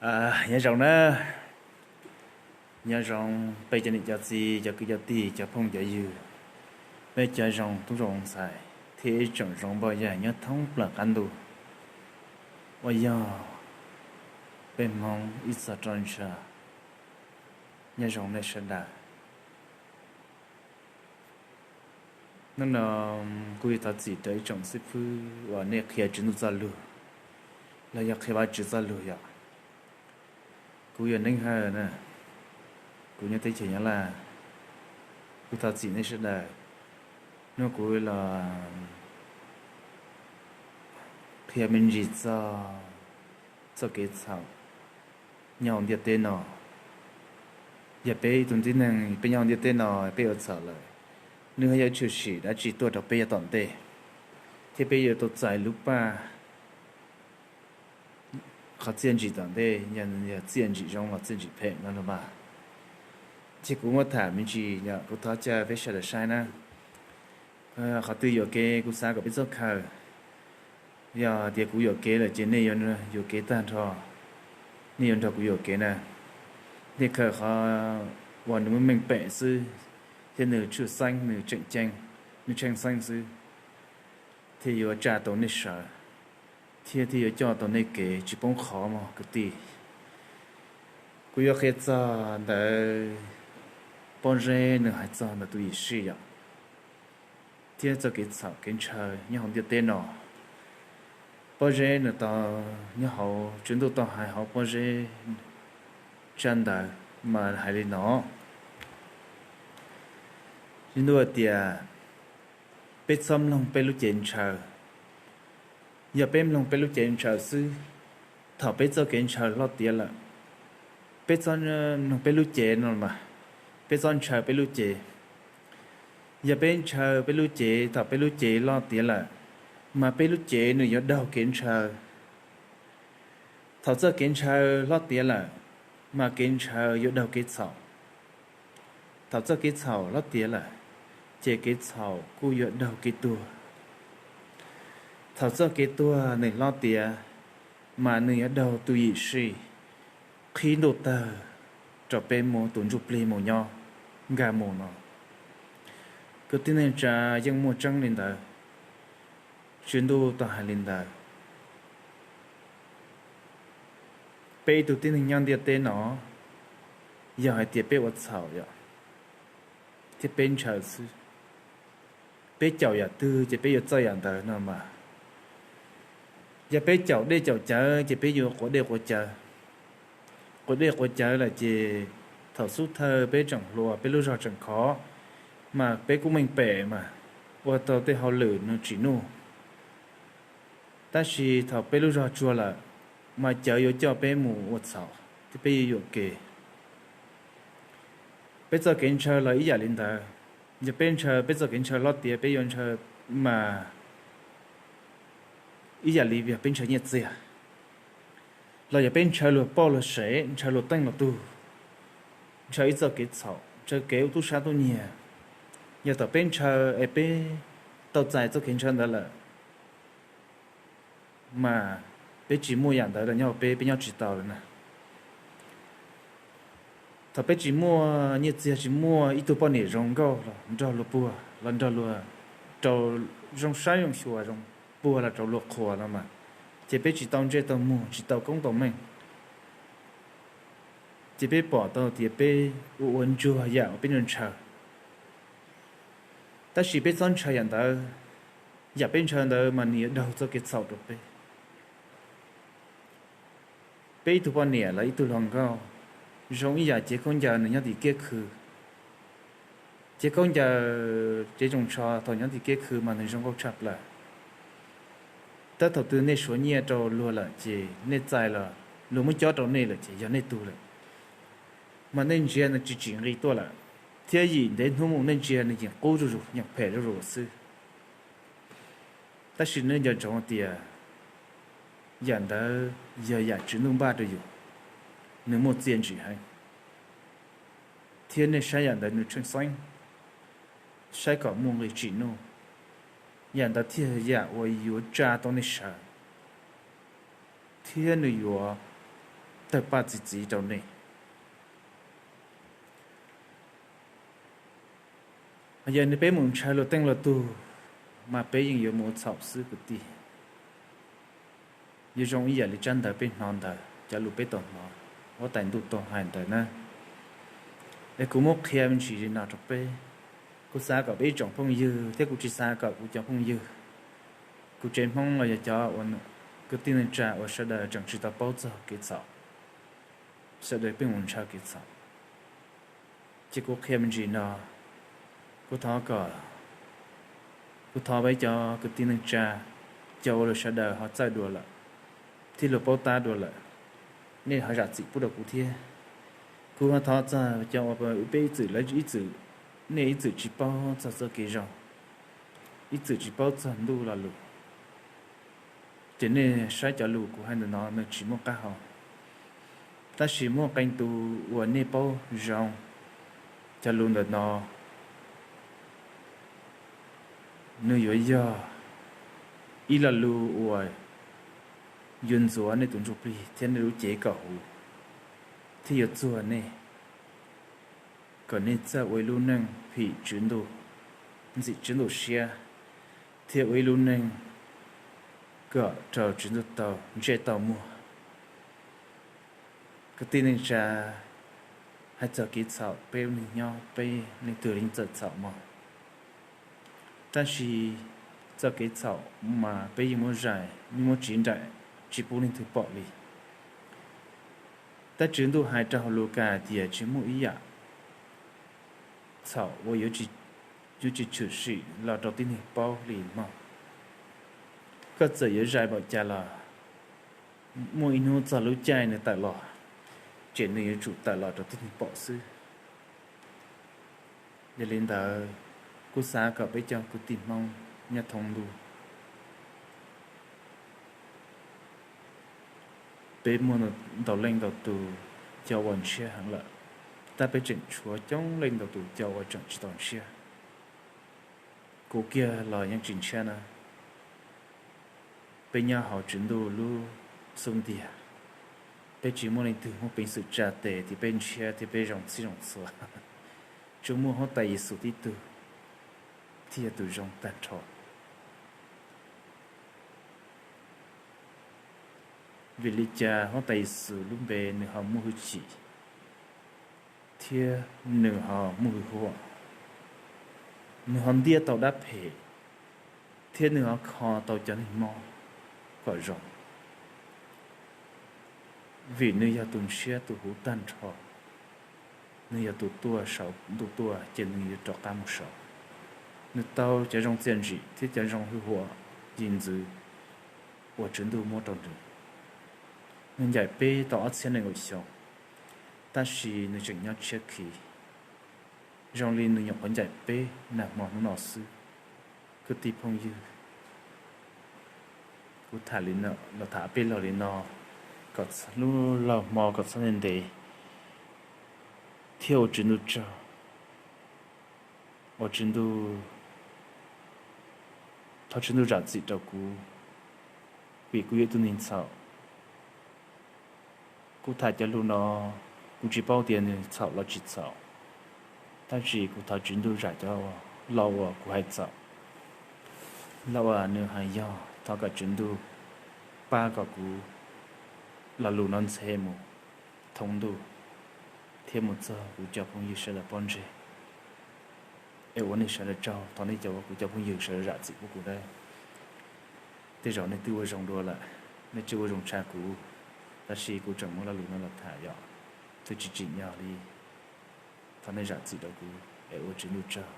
Nyob zoo na, nyob zoo peb cov niam cov txiv, cov kwv cov tij, cov phooj cov ywg, peb cov zoo tub zoo ntxhais thiab ib tsoom zoo npoj yag nyob thoob plaws qab ntuj uas yog peb Hmoob ib txhia roj ntsha. Nyob zoo nej sawv daws. Hnub no kuv yuav thov txim rau ib tsoom xib fwb uas nej qhia Tswv Ntuj txoj lug los yog qhia Vajtswv txoj lug yom. Kuv yog Neeb Hawj na, kuv nyob teb chaws Nyab Laj. Kuv thov txim nej sawv daws, hnub no kuv los qhia me ntsis txog txoj kev txhaum nyob hauv ntiaj teb no. Yog peb ib tug tib neeg peb nyob hauv ntiaj teb no peb ua txhaum lawm, nws ho yuav tshwm sim dab tsi tuaj rau peb yav tom ntej, thiab peb yuav tau txais lub paj qhov txiaj ntsim tom ntej, yog txiaj ntsim zoo los txiaj ntsim phem no los mas. Ces kuv muab tham me ntsis, kuv thov caw peb sawv daws saib na. Qhov twg yuam kev kuv xav kom peb txhob khaws. Yog tias kuv yuam kev lawm ces nej yuam kev tag nrho, nej yuav nrog kuv yuam kev na. Nej khaws qhov uas nws muaj meej pem xwb, thiab nws tshwj xeeb, nws tseem ceeb, nws tseem xeeb xwb, thiaj yuav tsa tau nej sawv, thiab thiaj yuav coj tau nej kev tsis poob qhov mog kwv tij. Kuv yuav qhia txog ntawm pob zeb nws hais txog ntawm tus Yim Sij yom, thiab txoj kev txhaum kev ntshaw nyob hauv ntiaj teb no. Pob zeb nws tau nyob hauv, Tswv Ntuj tau hais hauv pob zeb tsab ntawv mas hais li no. Tswv Ntuj hais tias peb txhob mloog peb lub cev ntshaw. Yog peb mloog peb lub cev ntshaw xwb, thaum peb txoj kev ntshaw loj tiav lawm, peb txhob mloog peb lub cev no mas, peb txhob ntshaw peb lub cev. Yog peb ntshaw peb lub cev, thaum peb lub cev loj tiav lawm, mas peb lub cev nws yuav daug kev ntshaw. Thaum txoj kev ntshaw hlob tiav lawm, mas kev ntshaw yuav daug kev txhaum. Thaum txoj kev txhaum hlob tiav lawm, ces kev txhaum kuj yuav daug kev tuag. Thaum txoj kev tuag nws hlob tiav, mas nws yuav daug tus Yim Sij qhib ntuj tawg rau peb mus tus ntsuj plig mus nyob nkag mus no. Kwv tij neej tsa, yeej muaj tseeb li ntawd. Tswv Ntuj tau hais li ntawd. Peb ib tug tib neeg nyob ntiaj teb no, yog hais tias peb ua txhaum yom, thiab peb ntshaw xwb, peb caum yam twg ces peb yuav txawj yam ntawd no mas. Yog peb caum dej caum cawv ces peb yuav quav dej quav cawv. Quav dej quav cawv lawm ces thaum xub thawj peb tseem hluas, peb lub zog tseem khov, mas peb kuj meej pem mas ua tau tej hauj lwm nws tsim nuj. Tab sis thaum peb lub zog tsuag lawm, mas cawv yuav coj peb mus ua txhaum, thiab peb yuav yuam kev. Peb txoj kev ntshaw los ib yam li ntawd. Yog peb ntshaw, peb txoj kev ntshaw hlob tiav, peb yuav ntshaw mas ib yam li yog peb ntshaw nyiaj txiag, los yog peb ntshaw luag poj luag sev, ntshaw luag teej luag tug, ntshaw ib txoj kev txhaum, ntshaw kev ua tub sab tub nyiag. Yog thaum peb ntshaw es peb tau txais txoj kev ntshaw ntawd lawm, mas peb tsis muaj yam ntawd los nyob hauv peb, peb nyob tsis tau lawm na. Thaum peb tsis muaj nyiaj txiag, tsis muaj ib tug poj niam zoo nkauj los nrog luag puag, los nrog luag rau zoo saib zoo xyuas, zoo puag los rau luag qhuas no mas, ces peb tsis tau ntsej tau muag, tsis tau koob tau meej, ces peb pom tau tias peb ua ua ntsuag yam uas peb ntshaw. Tab sis peb txhob ntshaw yam ntawd. Yam peb ntshaw ntawd mas nws yuav daug txoj kev txhaum rau peb. Peb ib tug poj niam los ib tug hluas nkauj, zoo ib yam cev khaub ncaws nws nyob tim kiab khw. Cev khaub ncaws, cev tsoos tsho thaum nyob tim kiab khw mas nws zoo nkauj tshaj plaws. Tab thaum twg nej suav nyiaj rau luag lawm ces nej txais los luag muab cob rau nej lawm ces yog nej tug lawm, mas nej ntsia nws tsis tsim nqi tuaj lawm, thiab yim ntev hnub mus nej ntsia nws yeej qub zuj zus, yeej phem zuj zus xwb. Tab sis nej nco ntsoov tias yam ntawd yog yam Tswv Ntuj npaj rau yus, nws muaj txiaj ntsim heev, thiab nej saib yam ntawd nws tsheej xeeb, saib kom muaj nqi tsim nuj, yam ntawd thiaj yam uas yuav tsa tau nej sawv, thiab nws yuav tawg paj txi txiv rau nej. Yog peb mus ntshaw luag teej luag tug, mas peb yeej yuav mus ua txhaum xwb kwv tij. Yuav zoo ib yam li tsab ntawv peb hnov ntawd, cov lus peb tau hnov, huab tais ntuj tau hais ntawd na. Es kuv muab qhia me ntsis li no rau peb. Kuv xav kom peb ib tsoom phooj ywg thiab kuv tsis xav kom kuv cov phooj ywg, kuv tsev Hmoob los yog cov kwv tij neej tsa uas sawv daws tseem tsis tau paub txog kev txhaum, sawv daws pheej mus ntshaw kev txhaum. Ces kuv qhia me ntsis no, kuv thov kom, kuv thov peb cov kwv tij neej tsa, cov uas luag sawv daws ho txawj dua lawm thiab luag paub tab dua lawm, nej ho zam txim pub rau kuv thiab. Kuv ho thov txog cov uas peb ib txwm, lawv ib txwm, nej ib txwm tsis paub txog txoj kev zoo, ib txwm tsis paub txog ntuj lo lus, ces nej saib cov lus kuv hais ntawm no nws tsis muaj qab hau. Tab sis muaj qee tus uas nej paub zoo, cov lus ntawm no nws yuav yog ib lo lus uas yuav ntxuav nej tus ntsuj plig thiab nej lub cev kom huv, thiab yuav txuag nej, kom nej txawj ua ib lub neej phim Tswv Ntuj, ntxim Tswv Ntuj siab, thiab ua ib lub neej kom raug Tswv Ntuj tau ntsej tau muag. Kwv tij neej tsa, hais txog kev txhaum peb ua neeg nyob peb leej twg yeej txawj txhaum mog. Tab sis txoj kev txhaum mas peb yeej muab zais, yeej muab tsiv nraim, tsis pub leej twg pom li. Tab Tswv Ntuj hais rau hauv Lukas tias tsis muaj ib yam txhaum uas yuav tsis tshwm sim los rau tib neeg paub li mog. Koj txawm yuav zais npaum cas los muaj ib hnub txog lub caij nws tawm los, ces nws yuav tsum tawm los rau tib neeg pom xwb. Yog li ntawd, kuv xav kom peb cov kwv tij Hmoob nyob thoob ntuj, peb muaj ntau leej ntau tus cov uas ntshiab heev lawm, tab peb tseem tshuav coob leej ntau tus cov uas tseem tsis tau ntshiab. Kuv kiag los yeej tsis ntshiab na. Peb nyob hauv Tswv Ntuj lub xub ntiag, peb tsis muaj leej twg muaj peev xwm tsa tes tias peb ntshiab thiab peb zoo txhij zoo txhua. Tsuas muaj Huab Tais Yexus tib tug thiaj yog tus zoo tag nrho. Vim li cas Huab Tais Yexus lub npe nws ho muaj hwj chim thiab nws ho muaj hwj huam, nws ho ntiab tau dab phem, thiab nws ho kho tau cov neeg mob kom zoo? Vim nws yog tus ntshiab tus huv tag nrho, nws yog tus tuaj saum ntuj tuaj ces nws yuav rov qab mus saud. Nws tau cov zoo txiaj ntsim thiab cov zoo hwj huam, yim ntxwv uas Tswv Ntuj muab rau nws. Nws ncaim peb tau ob txhiab nees nkaum xyoo, tab sis nws tseem nyob tshiab khiv, zoo li nws nyuam qhuav ncaim peb nag hmo hnub no xwb. Kwv tij phooj ywg, kuv tham li no, los tham peb laug li no, kom lub laug hmo kom txhob ntev ntev, thiab ua Tswv Ntuj tsaug, ua Tswv Ntuj, thov Tswv Ntuj zam txim rau kuv, vim kuv yog ib tug neeg txhaum. Kuv tham cov lus no, kuv tsis paub tias nws txhaum los tsis txhaum, tab sis kuv thov Tswv Ntuj zam cov lo uas kuv hais txhaum. Lo uas nws hais yog, thov kom Tswv Ntuj pab kom kuv lo lus no ntxhe mus thoob ntuj thiab mus txog kuv cov phooj ywg sawv daws pob ntseg. Es ua nej sawv daws tsaug, thov nej cov, kuv cov phooj ywg sawv daws zam txim pub kuv nawb. Tej zaum nej twb ua zoo dua lawm, nej twb ua zoo tshaj kuv, tab sis kuv tseem muab lo lus no los tham yom, twb tsis tsim nyog li. Thov nej zam txim rau kuv es ua Tswv Ntuj tsaug.